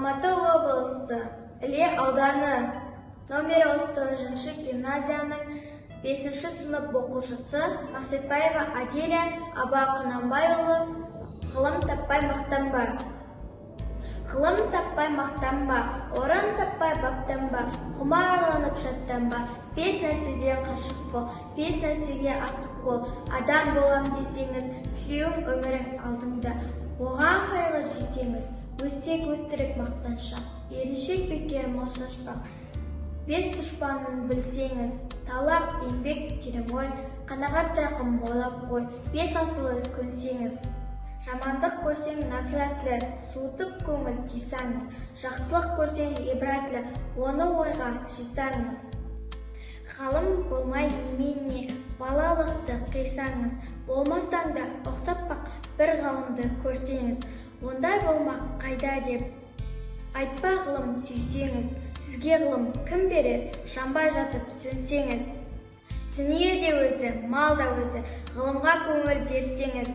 Алматы облысы, Іле ауданы, номер 39 гимназияның 5 сынып оқушысы Мақсетбаева Аделя. Абай Құнанбайұлы, «Ғылым таппай мақтанба». Ғылым таппай мақтанба, орын таппай баптанба, құмарланып шаттанба. Бес нәрседен қашық бол, бес нәрсеге асық бол. Адам болам десеңіз, тілеуің, өмірің алдыңда, оған қайғы жесеңіз. Өсек, өтірік, мақтаншақ, еріншек, бекер мал шашпақ. Бес дұшпанын білсеңіз: талап, еңбек, терең ой, қанағат, рақым, ойлап қой. Бес асыл іс көнсеңіз. Жамандық көрсең, нәпірәтлі, суытып көңіл тисаңыз. Жақсылық көрсең, ғибратлы, оны ойға жисаңыз. Ғалым болмай немене, балалықты қисаңыз. Болмастан да ұқсап бақ бір ғалымды көрсеңіз. Ондай болмақ қайда деп айтпа, ғылым сүйсеңіз. Сізге ғылым кім берер, жанбай жатып сөнсеңіз? Дүние де өзі, мал да өзі, ғылымға көңіл берсеңіз.